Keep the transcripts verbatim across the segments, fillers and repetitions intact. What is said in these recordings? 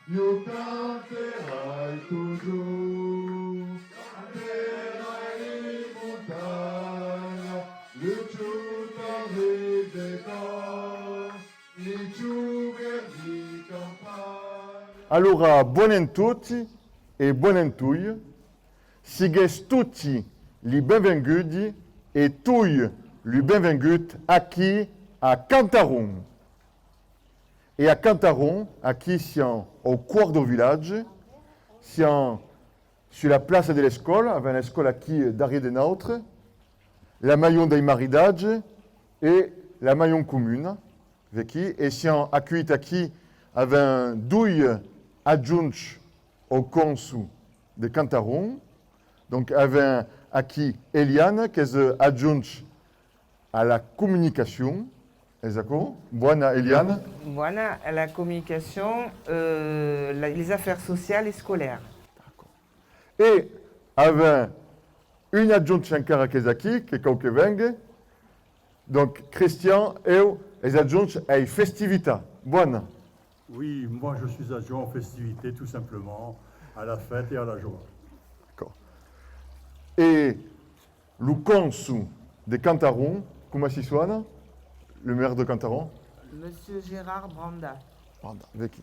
Ieu canterai totjorn, canterai li montanhas, li ciutats de còr, li ciu verd di campanha. Alora, bonan toti e bonan toi. Siguetz toti li benvenguts e toi li benvengut aquí a Cantaron. E a Cantaron, aquí siam au còr dau vilatge, siam sus la plaça de l'escòla, avèm l'escòla aquí darrier de nautre, la maion dei maridatges e la maion comuna, vequí, e siam aculhits aquí, avèm doi adjonchs au cònsol de Cantaron. Donc, avèm aquí Eliane, qu'es, euh, adjonch a la comunicacion, es aquò? Bòna, Eliane. Bòna, a la comunicacion, euh, la, les affaires sociales et scolaires. D'acòrd. E avèm un adjonch encara qu'es aquí, que cau que vengue. Donc, Christian, eu, es adjonch ai festivitats. Bòna. Oui, moi je suis adjoint aux festivités, tout simplement, à la fête et à la joie. D'acòrd. E lo cònsol de Cantaron, coma si sòna? Le maire de Cantaron? Monsieur Gérard Branda. Branda, vequí.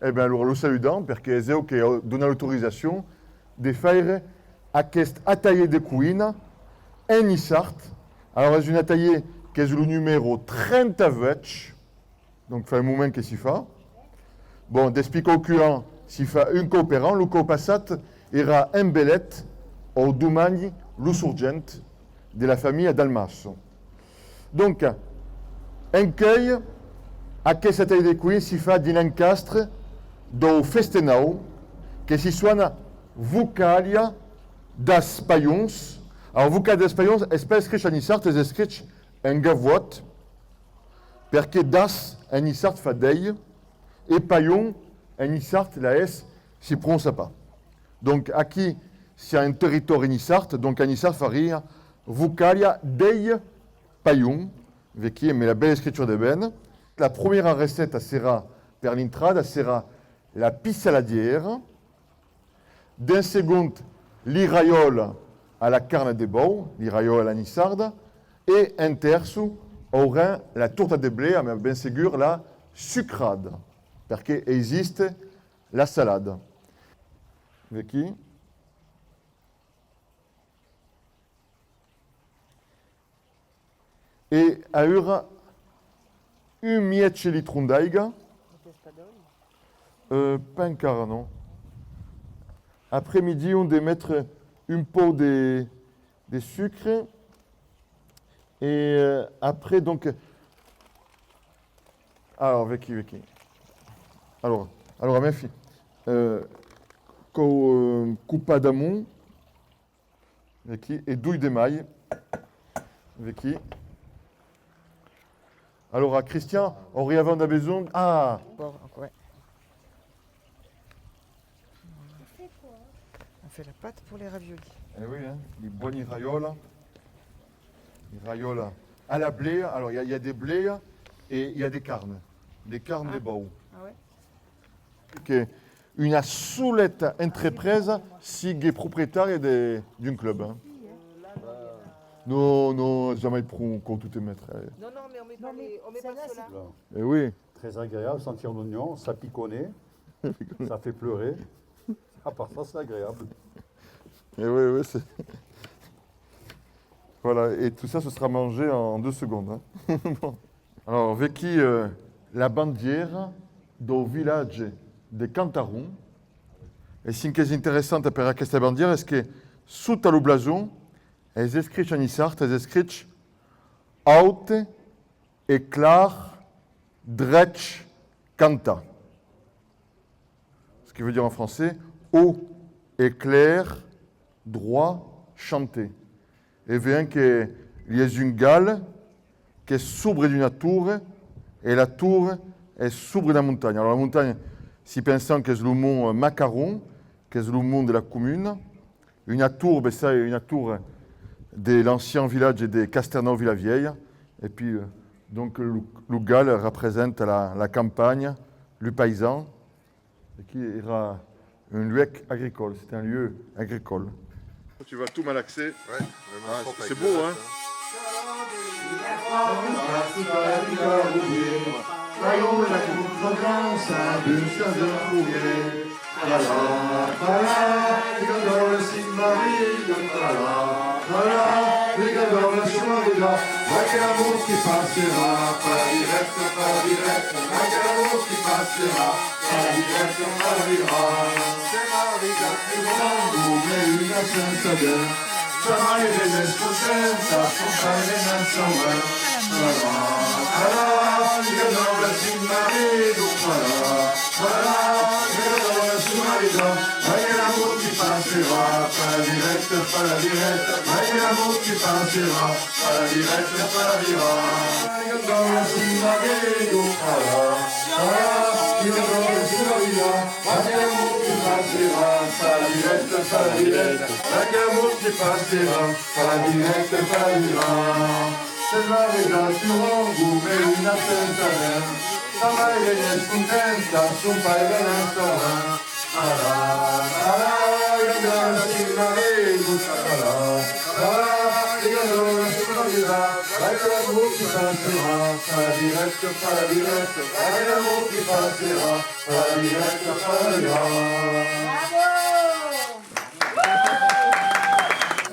E ben, alora lo saludam, perque es eu que dona l'autorizacion de faire aqueste atelier de coïna en niçard. Alora, es un atelier qu'es lo numèro trenta-vuech, donc fa un moment que s'i fa. Bon, despí quauque an, s'i fa un còup per an, lo còup passat èra en Belet, au domanhi Lo Sorgent, de la familha Dalmasso. Donc, encuei, aqueste atelier de coïna s'i fa dins l'encastre dau festenau, que si sòna Vocalha das Paions. Alora, Vocalha das Paions es pas escrich en niçard, es escrich en gavòt, perque das en niçard fa dei, e paion en niçard, la S s'i prononça pas. Donc, aquí, siam en territòri niçard, donc en niçard faria Vocalha dei Paions, vequí, emé la bèla escritura de ben. La promiera receta serà, per l'intrada, serà la pissaladiera. D'en segond, li raiòla a la carn de bòu, li raiòla a la niçarda, e en tèrço, aurem la torta de blea, mas ben segur la sucrada, perque existe la salada. Vequí. E aüra un mièg litron d'aiga. Euh, pas encara, non. Après, mi dion de metre un pauc de, de sucre. E, euh, après, donc, alors, vequí, vequí. Alors, alors, mèfi, euh, cau, euh, copar d'amont. Vequí, e doi de mai. Vequí. Alora, Christian, auriavam da besonh... Ah! Bon, ouais. On fait la pâte pour les raviolis. Eh oui, hein, li bòni raiòla. Li raiòla a la blea. Alors, il y a, il y a de blea e il y a de carn. De carn de bòu. Ah ouais? Que una soleta entrepresa sigue proprietària de, d'un club, hein. Non, non, jamais pro, quand tout est maître, eh. Non, non, mais on met pas les, on met pas ceux-là. Eh oui. Très agréable, sentir l'oignon, ça piconer, ça fait pleurer. À part ça, c'est agréable. Eh oui, oui, c'est... Voilà, et tout ça, ce sera mangé en deux secondes, hein. Bon. Alors, vequí, euh, la bandiera dau vilatge de Cantaron. E cen qu'es interessant per aquesta bandiera es que sota lo blason es escrich en niçard, es escrich Aute e clar, drech cantar. Ce qui veut dire en français, haut et clair, droit, chanter. E veem que li es un gal qu'es sobre d'una torre, e la torre es sobre una montanha. Alors la montanha, si pensam qu'es lo mont, euh, Macaron, qu'es lo mont de la comuna, una torre, bessai, una torre de l'ancian vilatge de Casternau-Vilavielha, e puis, euh, donc, lo, lo gal representa la, la campanha, lo païsan, Aquí èra un luec agricòl, c'est un lieu agricole. Tu vas tout malaxer. Ouais, mais moi, je crois que c'est beau, hein.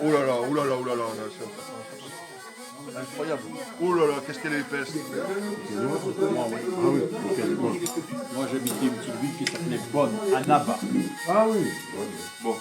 Oh là là, oh là là, oh là là, là, c'est incroyable. Oh là là, qu'est-ce qu'elle est épaisse. Moi, oui. Ah oui, ok, bon. Moi, j'habitais une petite ville qui s'appelait Bonne, à Naba. Ah oui. Bon.